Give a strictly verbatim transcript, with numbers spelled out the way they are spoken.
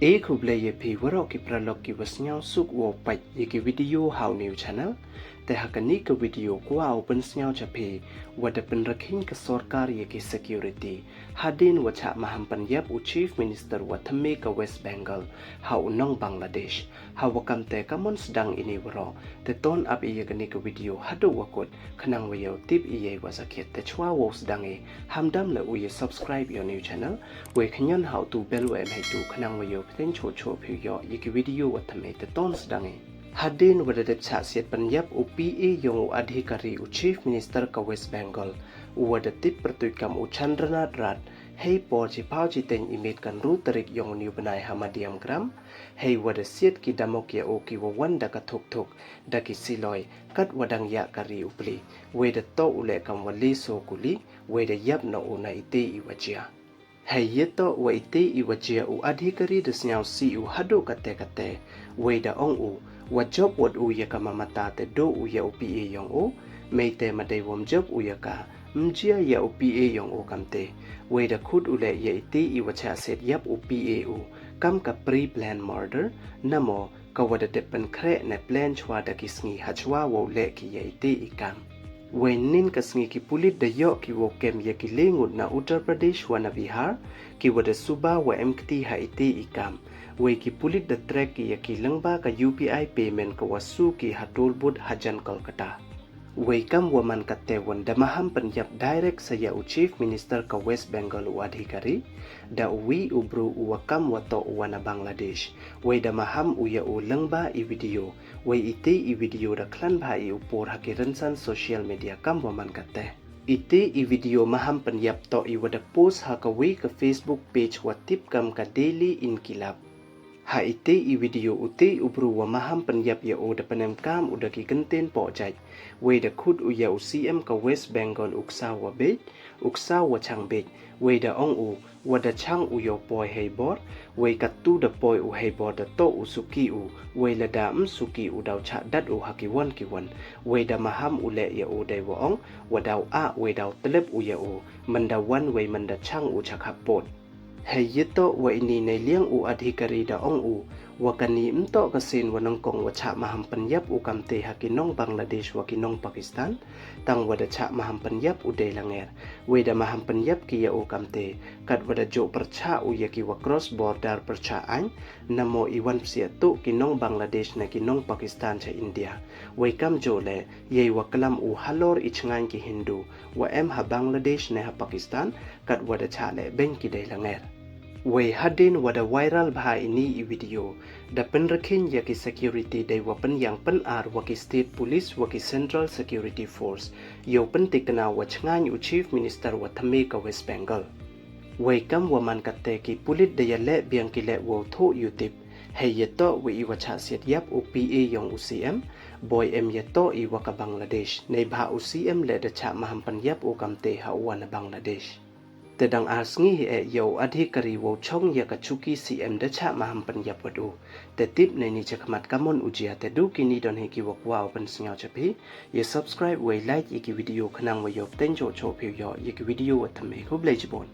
E khublei ya phi waroh ki paralok ki wa sngewsuk wow pait ya ki video ha u new channel. Te ha kani ka video kwah u pynsngew cha phi, wa da pynrakhiñ ka sorkar ya ki security hadien wa chah maham pynyap u Chief Minister wa thymme ka West Bengal ha u nong Bangladesh. Ha wa kam te ka mon sdang ini waroh, te ton ap i ya kani ka video haduh wa kut khnang wa yow tip i ya i wa sakhiat. Te chwa wow sdang i, hamdam le u ya subscribe ya u new channel, wei khñion ha u tu bell wa em heitu khnang wa yow pteng choh choh phi u yoh ya ki video wa thymme. Te ton sdang i. Hadien wa da dep chah siat pynyap u P A yong u Adhikari, u Chief Minister ka West Bengal, u wa da tip pyrtuit kam u Chandranath Rat, hei por chi phaw chi teng i miet ka ynru tarik yong u ni u bnai ha Madiamgram, hei wa da siat ki damok ya u ki wa wan da ka thuk thuk, da ki siloi, kat wa dang yah ka ri u pli, wei da toh u leh kam wa le so kuli, wei da yap noh u na ite i wa jia. Hei ya toh wa ite i wa jia, u Adhikari da sngewsih u haduh kate kate, wei da ong u, wa jop wat u ya ka Mamata te duh u ya u P A yong u, mei te ma dei wam jop u ya ka, ym jia ya u P A yong u kam te. Wei da khut u leh ya ite i wa chah siat yap u P A u kam ka pre-planned murder, namo ka wa da dep pynkhreh ne plan chwa da ki sngi ha chwa wow leh ki ya ite i kam. Wei nin ka sngi ki pulit da yoh ki wow kem ya ki le ngut na Uttar Pradesh wa na Bihar, ki wa da suba wa em kti ha ite i kam. Wei ki pulit da track ki ya ki lyngba ka U P I payment ka wa su ki ha toll booth hajan Kolkata. Wei kam wa man kate wan da maham pynyap direct sa ya u Chief Minister ka West Bengal, u Adhikari, da u wi u bru u wa kam wa toh u wa na Bangladesh. Wei da maham u ya u lyngba i video. Wei ite i video da khlan bha i u por ha ki rynsan social media kam wa man kate. Ite i video maham pynyap toh i wa da post ha ka wi ka Facebook page wa tip kam ka Delhi Inqilab. Ha ite i video ute u bru wa maham pynyap ya u da pynemkam u da ki kyntien poh jait. Wei da khut u ya u C M ka West Bengal u ksaw wa beit, u ksaw wa chang beit. Wei da ong u, wa da chang u yow poi hei bor, wei katu da poi u hei bor da toh u suki u, wei lada ym suki u daw chah dat u ha ki wan ki wan. Wei da maham u leh ya u dei wa ong, wa daw ah, wei daw tlep u ya u, man da wan wei man da chang u cha khapot. Hei ya toh wa ini nei liang u Adhikari da ong u, wa kani ym toh ka sien wa nyngkong wa chah maham pynyap u kam te ha ki nong Bangladesh wa ki nong Pakistan, tang wa da chah maham pynyap u dei langer. Wei da maham pynyap ki ya u kam te, kat wa da joh pyrchah u ya ki wa cross border pyrchah aiñ, namo i wan psiah tuh ki nong Bangladesh na ki nong Pakistan cha India. Wei kam joh le, yei wa klam u halor i chngaiñ ki Hindu wa em ha Bangladesh ne ha Pakistan, kat wa da chah leh beiñ ki dei langer. Wei hadien wa da viral bha ini i video, da pynrakhiñ ya ki security dei wa pynyang pynar wa ki state police wa ki Central Security Force, yow pyntikna wa chngaiñ u Chief Minister wa thymme ka West Bengal. Wei kam wa man kate ki pulit da ya leh biang ki leh wow thoh u tip, hei ya toh wa i wa chah siat yap u P A yong u C M, boi em ya toh i wa ka Bangladesh, nei bha u C M le da chah maham pynyap u kam te ha u wa na Bangladesh. Te dang ar sngi hi e ya u Adhikari wow chong ya ka chuki C M da chah maham pynyap wat u. Te tip nei ni chakhmat ka mon u jia. Te du kini don hi ki wa kwah u pynsngew cha phi. Ya subscribe wei like ya ki video khnang wa yow pteng choh choh phi u yoh ya ki video wa thymme. Khublei chibun.